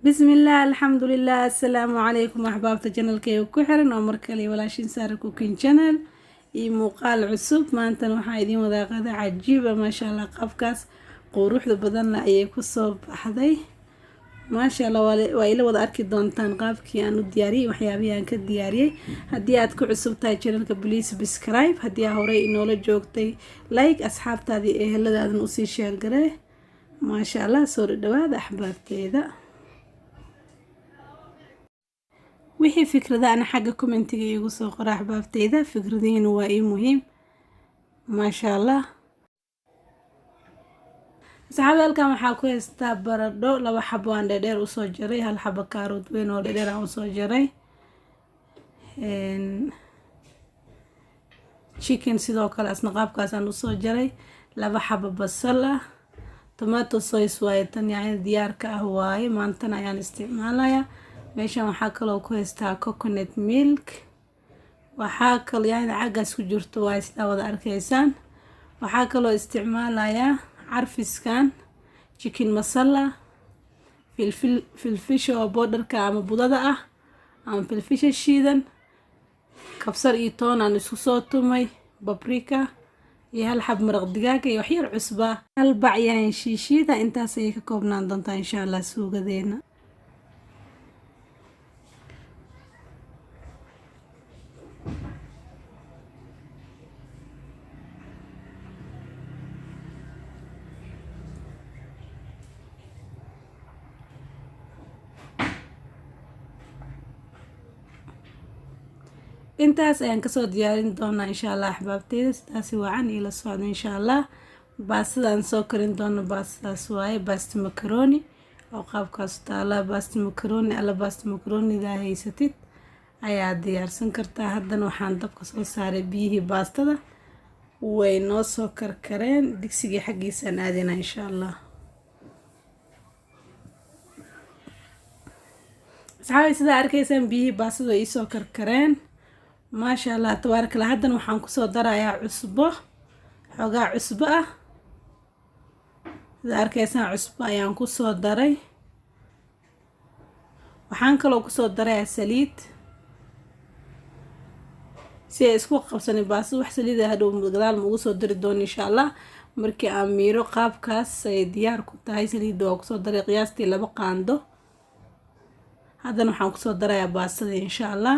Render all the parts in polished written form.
Bismillaah, alxamdulilah, assalaamu calaykum axbaabta channelkeyga ku xiran oo markale walaashin Saara Cooking Channel iyo muuqaal cusub. Maantana waxaa idiin wadaa qada cajiiba, maasha Allah. Qaabkaas quruxda badanna ayay kusoo baxday, maasha Allah. Waa ila wada arki doontaan qaabkii aan u diyaariyey, waxyaabihii aan ka diyaariyey. Haddii aad ku cusub tahay channelka, please subscribe. Haddii aa horey inoola joogtay, like, asxaabtaadii eheladaadana usii share garee, maasha Allah. Soo dhadhawaada axbaabteeda. Wixii fikrada ana xagga commentiga iigu soo qora, axbaabteyda. Fikradihiina waa ii muhiim, maasha Allah. Asxaabi, halkan waxaa ku haystaa baradho laba xabo aan dheerdheer usoo jaray, hal xabo kaarood weyn oo dheerdheer aan usoo jaray, chicken sidoo kale asna qaabkaas aan usoo jaray, laba xabo basal ah, tomato sauce waaye tan, yacni diyaarka ah waaye, maantana ayaan isticmaalayaa. Meeshan waxaa kaloo ku haystaa coconut milk, waxaa kaloo yacni cagaas ku jirto waaye, sidaa wada arkaysaan. Waxaa kaloo isticmaalayaa carfiskan, chicken masala, filfil, filfisha oo powderka ama budada ah ama filfisha shiidan, kabsar iyo toon aan isku soo tumay, paprika iyo hal xab maraq digaaga iyo waxyar cusba, hal bac yaan shiishiida. Intaas ayay ka koobnaan doontaa, insha Allah, suugadeena. Intaas ayaan kasoo diyaarin doonaa, insha Allah, axbaabteyda. Sidaasi wacan iila socda, insha Allah. Baastadaan soo karin doono baastadaas waaye, baasta macaroni oo qaabkaas taala. Baasta macaroni alla baasta macaronida haysatid ayaa diyaarsan kartaa. Haddana waxaan dabka soo saaray biyihii baastada, way noo soo karkareen. Digsigii xaggiisaan aadina, insha Allah. Asxaabi, sidaa arkaysaan, biyihii baastada way iisoo karkareen, maasha Allah, tabaarakallah. Haddana waxaan kusoo darayaa cusbo, xoogaa cusbo ah. Sida arkaysaan, cusbo ayaan kusoo daray. Waxaan kaloo kusoo darayaa saliid si ay isku qabsanin baastada. Wax saliida hadhow gadaal ma ugu soo dari doono, insha Allah, markii aan miiro. Qaabkaas ay diyaar ku tahay. Saliidda waa kusoo daray qiyaastii 2 qaando. Haddana waxaan kusoo darayaa baastada, insha Allah.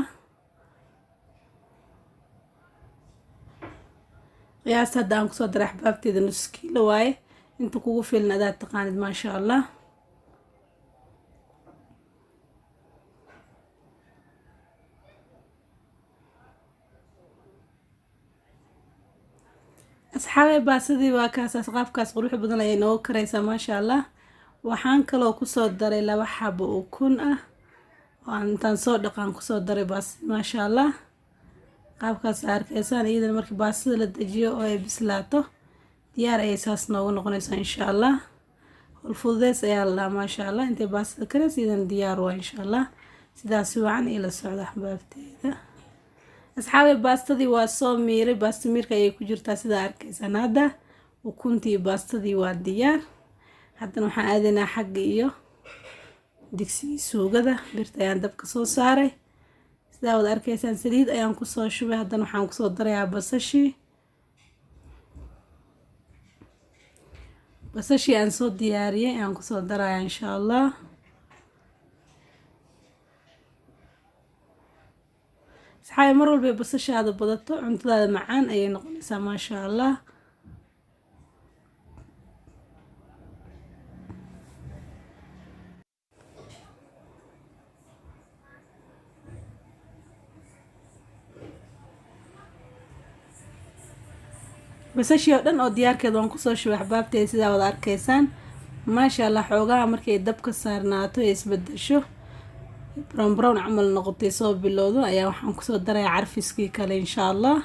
Qiyaasta hadda aan kusoo daray, axbaabteeda, nus kiilo waaye. Inta kugu filan adaa taqaanid, maasha Allah. Asxaabey, baasadii waa kaasaas, qaabkaas qurux badan ayay nooga karaysaa, maasha Allah. Waxaan kaloo kusoo daray laba xabo ukun ah oo aan intaan soo dhaqaan kusoo daray baasadi, maasha Allah. Qaabkaas arkaysaan iyadana markii baastada la dejiyo oo ay bislaato, diyaar ayay saas noogu noqonaysaa, insha Allah. Howlfududeys ayaa la dhahaa, maasha Allah. Intay baastada karaysa, iyadana diyaar waa, insha Allah. Sidaasi wacan ila socda, axbaabteeda. Asxaabey, baastadii waa soo miiray, baasta miirka ayay ku jirtaa, sidaa arkaysaan. Hadda ukuntii baastadii waa diyaar. Haddana waxaan aadaynaa xagga iyo digsigii suugada. Birta ayaan dabka soo saaray, sidaa wada arkaysaan. Saliid ayaan kusoo shubay. Haddana waxaan kusoo darayaa basashii. Basashii aan soo diyaariyey ayaan kusoo darayaa, insha Allah. Asxaabi, mar walbay basashaada badato, cuntadaada macaan ayay noqonaysaa, maasha Allah. Basashii oo dhan oo diyaarkeed waan kusoo shubay, axbaabteeda, sidaa wada arkaysaan, maasha Allah. Xoogaha markay dabka saarnaato ee isbedesho, brown brown camal noqotay, soo bilowdo, ayaa waxaan kusoo darayaa carfiskii kale, insha Allah,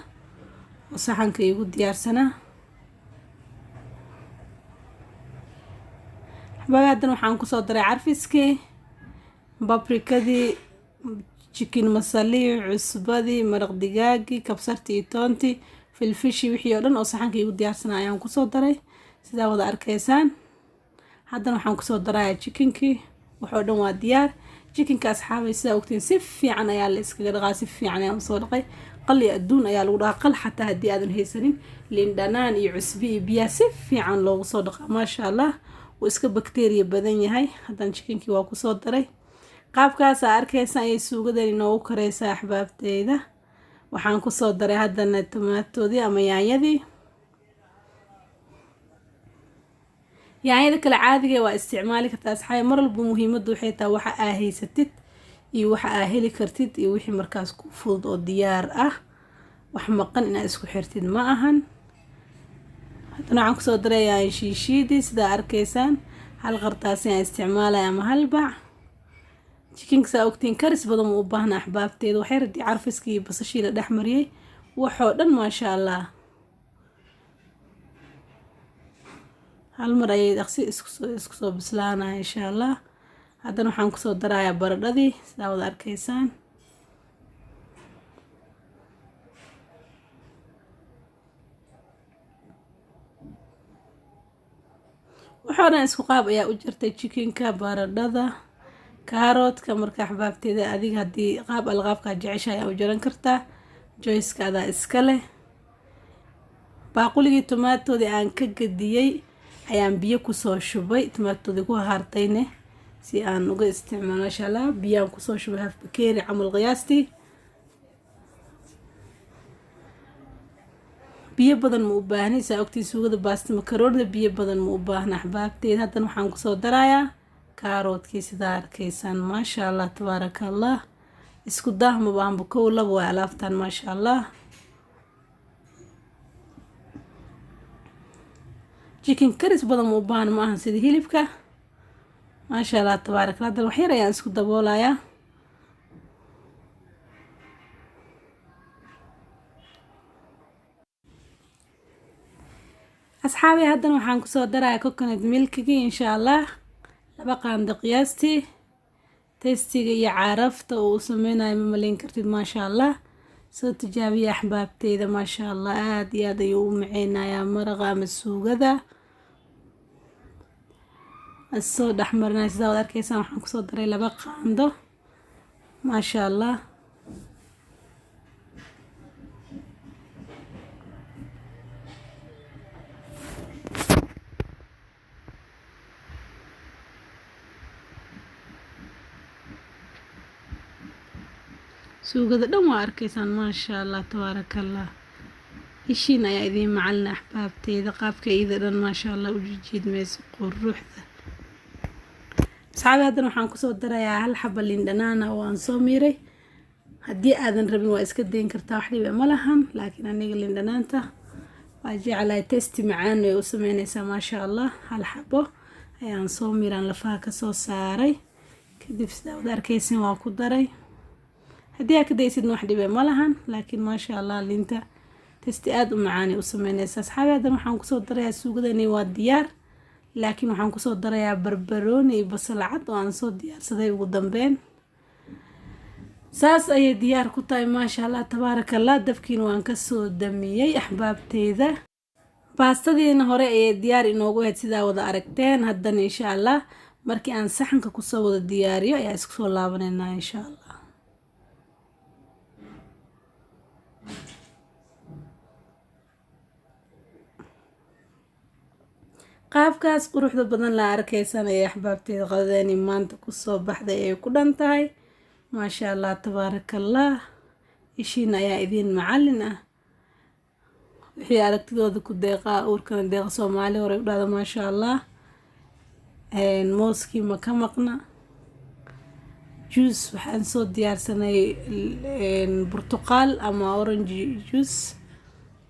oo saxanka iigu diyaarsanaa. Axbaabi, haddana waxaan kusoo daray carfiskii, paprikadii, chicken masalii, cusbadii, maraq digaagii, kabsartii iyo toontii, filfishii, wixii oo dhan oo saxanka iigu diyaarsanaa ayaan kusoo daray, sidaa wada arkaysaan. Haddana waxaan kusoo darayaa chickenkii. Waxoo dhan waa diyaar. Chickenka, asxaabay, sidaa ogtiin si fiican ayaa la iskaga dhaqaa. Si fiican ayaan usoo dhaqay. Qal iyo adduun ayaa lagu dhaqaa. Qal xataa haddii aadan haysanin, liin dhanaan iyo cusbi iyo biyaha si fiican loogu soo dhaqaa, maasha Allah. Wuu iska bakteriya badan yahay. Haddana chickenkii waa kusoo daray. Qaabkaasaa arkaysa ayay suugadan inoogu kareysaa, axbaabteyda. Waxaan kusoo daray haddana tomaatoodii ama yaanyadii. Yaanyada kale caadiga waa isticmaali kartaa, asxaabi. Mar walba muhiimaddu waxay tahay waxa aa haysatid iyo waxa aa heli kartid iyo wixii markaas ku fudud oo diyaar ah. Wax maqan inaad isku xirtid ma ahan. Haddana waxaan kusoo daray yaanyo shiishiidii. Sidaa arkaysaan, hal qartaasi aan isticmaalaya ama hal bac. Chickenka, saa ogtiin, karis badan ma u baahna, axbaabteeda. Waxay radii carfiskii iyo basashii la dhex mariyey, waxoo dhan, maasha Allah, hal mar ayay dhaqsi isku soo bislaanaya, insha Allah. Haddana waxaan kusoo darayaa baradhadii, sidaa wada arkaysaan. Waxoo dhan isku qaab ayaa u jirtay: chickenka, baradhada, kaaroodka. Marka, axbaabteeda, adiga haddii qaab alqaabkaa jecesha ayaa u jaran kartaa, choiceka adaa iska leh. Baaquligii tomaatoodii aan ka gadiyey ayaan biyo kusoo shubay, tomaatoodii ku haartayne si aan uga isticmaalo, maasha Allah. Biyaan kusoo shubay half bakeeri camal qiyaastii. Biyo badan ma u baahni. Saa ogtii, suugada baasta makaroonida biyo badan ma u baahna, axbaabteeda. Haddana waxaan kusoo darayaa kaaroodkii, sidaa arkaysaan, maasha Allah, tabaaraka Allah. Isku daah ma bahanba, kow laba waa alaabtan, maasha Allah. Chicken karis badan ma u baahna, ma ahan sida hilibka, maasha Allah, tabaaraka Allah. Haddana waxyar ayaan isku daboolayaa. Asxaabi, haddana waxaan kusoo darayaa coconut milkigii, insha Allah, 2 qaando qiyaastii. Tastega iyo carafta uu u sameynayo ma malayn kartid, maasha Allah. Soo tijaabiya, axbaabteyda, maasha Allah. Aada iyo aad ayuu u maceynayaa maraqa ama suugada soo dhexmarinaya. Sidaa wad arkeysaan, waxaan kusoo daray 2 qaando, maasha Allah. Suugada dhan waa arkeysaan, maasha Allah, tabaaraka Allah. Ishiin ayaa idiin macalina, axbaabteyda, qaabka iyada dhan, maasha Allah, u jijiidmayso quruxda. Asxaabi, haddana waxaan kusoo darayaa hal xaba liin dhanaana oo aan soo miiray. Haddii aadan rabin waa iska dayn kartaa, wax dhiba ma lahan, laakiin aniga liin dhanaanta waa jeclahay. Taste macaan way u sameyneysaa, maasha Allah. Hal xabo ayaan soo miiraan, lafaha kasoo saaray. Kadib, sidaa wada arkeysin, waa ku daray. Haddii aa ka daysidna wax dhibe ma lahan, laakiin maasha Allah, liinta taste aada u macaanay u sameyneysaa. Asxaabi, haddana waxaan kusoo darayaa, suugadani waa diyaar, laakiin waxaan kusoo darayaa barbarooni iyo basal cad oo aan soo diyaarsaday. Ugu dambeyn saas ayay diyaar ku tahay, maasha Allah, tabaaraka Allah. Dabkiina waan kasoo damiyey, axbaabteyda. Baastadiina hore ayay diyaar inoogu ahayd, sidaa wada aragteen. Haddana, insha Allah, markii aan saxanka kusoo wada diyaariyo ayaa isku soo laabaneynaa, insha Allah. Qaabkaas quruxda badan la arkeysan ayay, axbaabteeda, qadadeeni maanta kusoo baxday ay ku dhan tahay, maasha Allah, tabaaraka Allah. Ishiina ayaa idiin macalin ah. Wixii aragtidooda ku deeqaa uurkana deeqa, Soomaali horey u dhahda, maasha Allah. Mooskii ma ka maqna. Juice waxaan soo diyaarsanay burtuqaal ama orange juice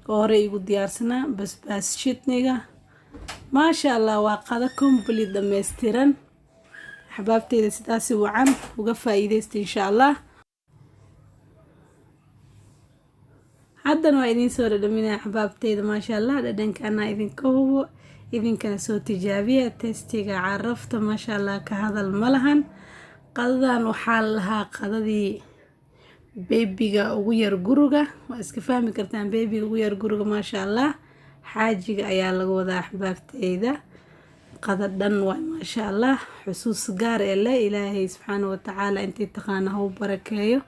oo hore igu diyaarsanaa, basbaas chutneyga, maasha Allah. Waa qado complete, dhammaystiran, axbaabteyda. Sidaasi wacan uga faa-iideysta, insha Allah. Haddana waa idiin soo dhadhaminaya, axbaabteyda, maasha Allah. Dhadhanka anaa idinka hubo, idinkana soo tijaabiya. Tastega, carafta, maasha Allah, ka hadal ma lahan. Qadadan waxaa lahaa qadadii babyga ugu yar guriga. Waa iska fahmi kartaan babyga ugu yar guriga, maasha Allah. Xaajiga ayaa laga wadaa, axbaabteyda. Qada dhan waay, maasha Allah. Xusuus gaar ee leh. Ilaahay subxaana watacaala intay taqaana ha u barakeeyo,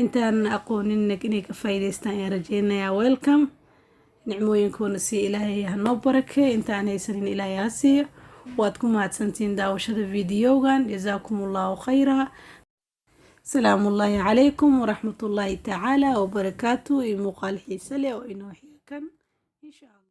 intaan aqooninna inay ka faa'iidaystaan ayaan rajeynayaa. Welcome. Nicmooyinkoona siiya, Ilaahay ha noo barakeeyo. Intaan haysanin, Ilaahay ha siiyo. Waad ku mahadsantihiin daawashada videogan. Jazaakum Allahu khayra. Salaamullaahi calaykum waraxmatullaahi tacaala wabarakaatu. Iyo muuqaal xiise leh oo inoo xiga kan, insha Allah.